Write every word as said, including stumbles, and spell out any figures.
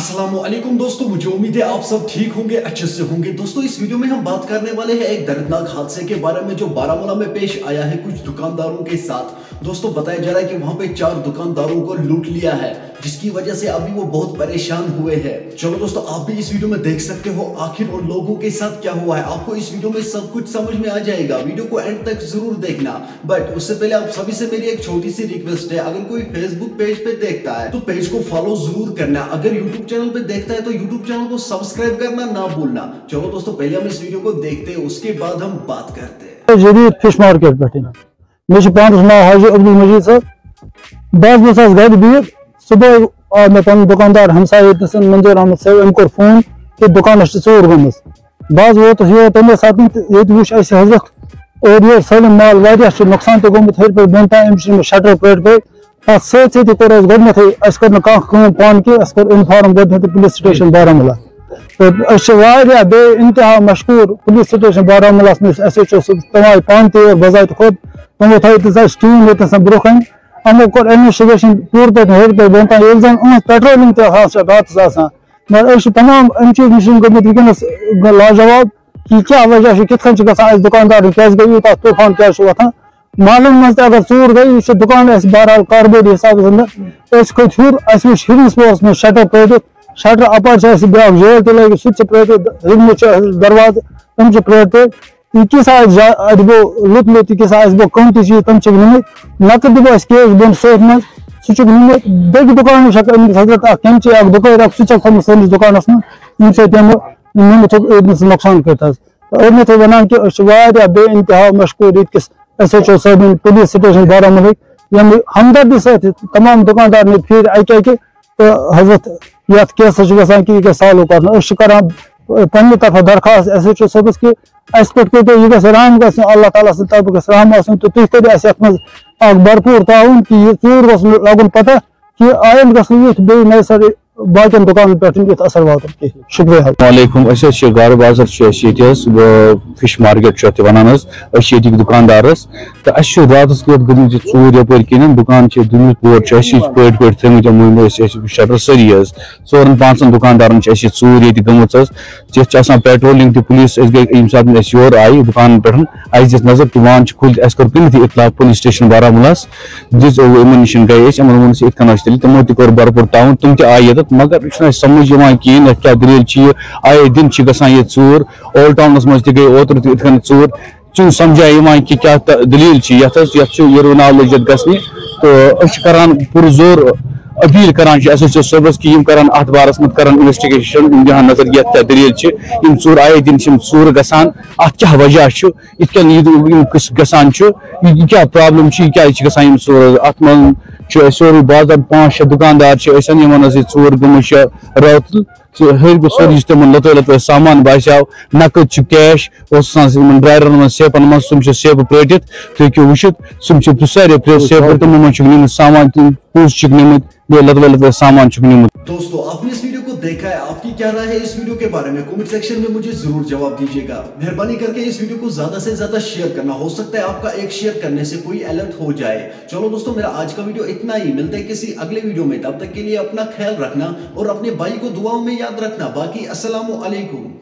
السلام علیکم دوستو, مجھے امید ہے آپ سب ٹھیک ہوں گے, اچھے سے ہوں گے. دوستو, اس ویڈیو میں ہم بات کرنے والے ہیں ایک دردناک حادثے کے بارے میں جو بارامولہ میں پیش آیا ہے کچھ دکانداروں کے ساتھ. دوستو, بتایا جا رہا ہے کہ وہاں پہ چار دکانداروں کو لوٹ لیا ہے, جس کی وجہ سے ابھی وہ بہت پریشان ہوئے ہیں. چلو دوستو, آپ بھی اس ویڈیو میں دیکھ سکتے ہو آخر ان لوگوں کے ساتھ کیا ہوا ہے. آپ کو اس ویڈیو میں سب کچھ سمجھ میں آ جائے گا, ویڈیو کو اینڈ تک ضرور دیکھنا. بٹ اس سے پہلے آپ سبھی سے میری ایک چھوٹی سی ریکویسٹ ہے, اگر کوئی فیس بک پیج پہ دیکھتا ہے تو پیج کو فالو ضرور کرنا, اگر یوٹیوب چینل پہ دیکھتا ہے تو یوٹیوب چینل کو سبسکرائب کرنا نہ بھولنا. چلو دوستو, پہلے ہم اس ویڈیو کو دیکھتے ہیں, اس کے بعد ہم بات کرتے ہیں. جدید فش مارکیٹ پٮ۪ٹھ. مےٚ چھُ پانَس ناو حاجی عبدالمجیٖد صٲب. بہٕ حظ گوٚژھ آز گَرِ بِہِتھ. صُبحٲے آو مےٚ پَنُن دُکاندار ہمساے ییٚتہِ نَس منظوٗر احمد صٲب, أمۍ کوٚر فون کہِ دُکانَس چھِ ژوٗر گٔمٕژ. بہٕ حظ ووتُس یور تَمے ساتہٕ تہٕ ییٚتہِ وُچھ اَسہِ حضرت اورٕ یورٕ سٲلِم مال واریاہ چھُ نۄقصان تہِ گوٚمُت ہیٚرِ پٮ۪ٹھ بۄن تام. أمِس چھِ مےٚ شٹر پرٛٲرۍ پرٛٲرۍ. تَتھ سۭتۍ سۭتی کوٚر اَسہِ گۄڈٕنٮ۪تھٕے, اَسہِ کٔر نہٕ کانٛہہ کٲم پانہٕ کینٛہہ, اَسہِ کوٚر اِنفارم گۄڈٕنٮ۪تھٕے پُلیٖس سٹیشن بارہمولہ. تہٕ أسۍ چھِ واریاہ بے انتہا مشکوٗر پُلیٖس سٹیشن بارہمولہس نِش, اَسہِ حظ چھُ سُہ تِمو آیہِ پانہٕ تہِ یور بذاتِ خۄد, تِمو تھٲیِو تِژھ اَسہِ ٹیٖم ییٚتہِ نَس برٛونٛہہ کَنہِ. یِمو کوٚر انویسٹِگیشن پوٗرٕ پٲٹھۍ ہیٚرِ پٮ۪ٹھ بۄن تام, ییٚلہِ زَن أہٕنٛز پیٹرولِنگ تہِ ہسا چھِ راتَس آسان. مگر أسۍ چھِ تمام اَمہِ چیٖزٕ نِش گٔمٕتۍ وٕنکیٚنَس لاجواب کہِ یہِ کیٛاہ وجہ چھُ, کِتھ کٔنۍ چھُ گژھان اَسہِ دُکاندارَن, کیٛازِ گٔے یوٗتاہ طوٗفان کیٛازِ چھُ وۄتھان؟ محلن منٛز تہِ اگر ژوٗر گٔے, یہِ چھُ دُکان اَسہِ بہرحال کاربٲری حسابہٕ زَن. أسۍ کھٔتۍ ہیوٚر, اَسہِ وٕچھ ہیٚرمِس پوہرَس منٛز شٹر پرٛٲرِتھ, شٹر اَپٲرۍ چھِ اَسہِ بیٛاکھ جٲلۍ تہِ لٲگِتھ, سُہ تہِ چھِ پرٛٲرِتھ, ہیٚرمِس چھِ اَسہِ دروازٕ, تِم چھِ پرٛٲرِتھ. یہِ کیٛاہ سا اَسہِ جا-، اَتہِ گوٚو لوٚت لوٚت, یہِ کیٛاہ سا اَسہِ گوٚو قۭمتی چیٖز, تِم چھِکھ نِمٕتۍ. نَقٕد دِمو أسۍ کیش بۄن سۭتۍ منٛز, سُہ چھُکھ نِمُت. بیٚکہِ دُکانٕچ چھَکھ أنمٕژ حضرت اَکھ کیمچی, اَکھ دُکٲرۍ اَکھ, سُہ چھَکھ تھٲومٕژ سٲنِس دُکانَس منٛز, ییٚمہِ سۭتۍ تِمو نِمُت چھُکھ أتھۍ منٛز نۄقصان کٔرِتھ حظ. تہٕ أتھۍ منٛز چھِ وَنان کہِ أسۍ چھِ واریاہ بے انتہا مشکوٗر ییٚتہِ کِس ایس ایچ او صٲبٕنۍ پُلیٖس سٹیشن بارہمولہٕکۍ, یِم ہمدردی سۭتۍ تمام دُکاندارن ییٚتہِ پھیٖرۍ اَکہِ اَکہِ تہٕ حضرت یَتھ کیسَس چھُ گژھان کہِ یہِ گژھِ سالو کَرنہٕ. أسۍ چھِ کران پننہِ طرفہٕ درخواست ایس ایچ او صٲبَس کہِ اَسہِ پٮ۪ٹھ کٔرۍتو یہِ گژھِ رحم گژھُن, اللہ تعالیٰ سٕنٛدِ طرفہٕ گژھِ رحم آسُن تہٕ تُہۍ کٔرِو اَسہِ یَتھ منٛز اکھ بھرپوٗر تعاوُن کہِ یہِ ژوٗر گوٚژھ نہٕ لَگُن پَتہ کہِ آیندٕ گژھِ نہٕ یُتھ بیٚیہِ نَیہِ سَرٕ باقین دُکانن پٮ۪ٹھ یُتھ اثر واتُن کینٛہہ. شُکریہ حظ. وعلیکم، أسۍ حظ چھِ گارٕ بازر چھُ اَسہِ ییٚتہِ حظ، فِش مارکیٹ چھُ اَتھ تہِ وَنان حظ، أسۍ چھِ ییٚتِکۍ دُکاندار حظ، تہٕ اَسہِ چھُ راتَس کیُتھ گٔمٕتۍ ژوٗر یَپٲرۍ کِنۍ، دُکان چھِ أسۍ دُنمٕتۍ، بورڈ چھِ اَسہِ یِتھ پٲٹھۍ پٲٹھۍ تھٲومٕتۍ یِمو أسۍ اَسہِ شٹر سٲری حظ، ژورَن پانٛژَن دُکاندارَن چھِ اَسہِ یہِ ژوٗر ییٚتہِ گٔمٕژ حظ. یَتھ چھِ آسان پیٹرولِنگ تہِ، پُلیٖس، أسۍ گٔے ییٚمہِ ساتہٕ أسۍ یورٕ آیہِ دُکانَن پٮ۪ٹھ، اَسہِ دِژ نظر تہٕ وان چھِ کھُلۍ تہٕ اَسہِ کوٚر کُنہِ تہِ اطلاع پُلیٖس سٹیشن بارہمولاہَس، دِژ یِمن نِش گٔے أسۍ، یِمن ووٚن اَسہِ یِتھ کٔنۍ حظ چھِ تیٚلہِ، تِمو تہِ کوٚر بھرپوٗر تعاوُن، تِم تہِ آیہِ یوٚتَتھ، مگر یہِ چھُنہٕ اَسہِ سَمجھ یِوان کِہیٖنۍ، یَتھ کیٛاہ دٔلیٖل چھِ یہِ، آیے دِن چھِ گژھان ییٚتہِ ژوٗر، اولڈ ٹاونَس منٛز تہِ گٔے اوترٕ تہِ یِتھ کٔنۍ ژوٗر، چھُنہٕ سَمجھا یِوان کہِ کیٛاہ تہ-، دٔلیٖل چھِ یَتھ حظ، یَتھ چھُ یہِ روناو لٔجِتھ گژھنہِ، تہٕ أسۍ چھِ کران پُرزور اپیٖل کران چھِ ایس ایچ او صٲبَس کہِ یِم کرن اَتھ بارَس منٛز کرن انویسٹیگیشن، یِم دِہَن نظر یَتھ کیٛاہ دٔلیٖل چھِ، یِم ژوٗر آیے دِن چھِ یِم ژوٗر گژھان، اَتھ کیٛاہ وجہ چھُ؟ یِتھ کٔنۍ یہِ یِم قٕصہٕ گژھان چھُ، یہِ یہِ کیٛاہ پرابلم چھِ، یہِ کیٛازِ چھِ گژھان یِم ژوٗر حظ؟ اَتھ منٛز چھُ اَسہِ سورُے بازر پانٛژھ شےٚ دُکاندار چھِ أسۍ، یِمن حظ یہِ ژوٗر گٔمٕژ چھےٚ رٲژ تہٕ ہیٚرِ گوٚو سورُے یُس تِمن لۄتُے لۄتُے سامان باسیو، نقد چھُ، کیش اوس آسان یِمن ڈرایرن منٛز، سیفن منٛز، تِم چھِ سیفہٕ پرٛٲٹِتھ، تُہۍ ہیٚکِو وٕچھِتھ، تِم چھِ سارے سیفہٕ پرٛٲٹِتھ، تِمو منٛز چھُکھ نِمٕتۍ سامان، تِم پونٛسہٕ چھِکھ نِمٕتۍ، بیٚیہِ لۄتُے لۄتُے سامان چھُکھ نِمُت۔ دوستو، آپ نے اس ویڈیو کو دیکھا ہے، آپ کی کیا رائے ہے اس ویڈیو کے بارے میں؟ کمنٹ سیکشن میں مجھے ضرور جواب دیجیے گا۔ مہربانی کر کے اس ویڈیو کو زیادہ سے زیادہ شیئر کرنا، ہو سکتا ہے آپ کا ایک شیئر کرنے سے کوئی الرٹ ہو جائے۔ چلو دوستو، میرا آج کا ویڈیو اتنا ہی، ملتے ہیں کسی اگلے ویڈیو میں، تب تک کے لیے اپنا خیال رکھنا اور اپنے بھائی کو دعاؤں میں یاد رکھنا۔ باقی السلام علیکم۔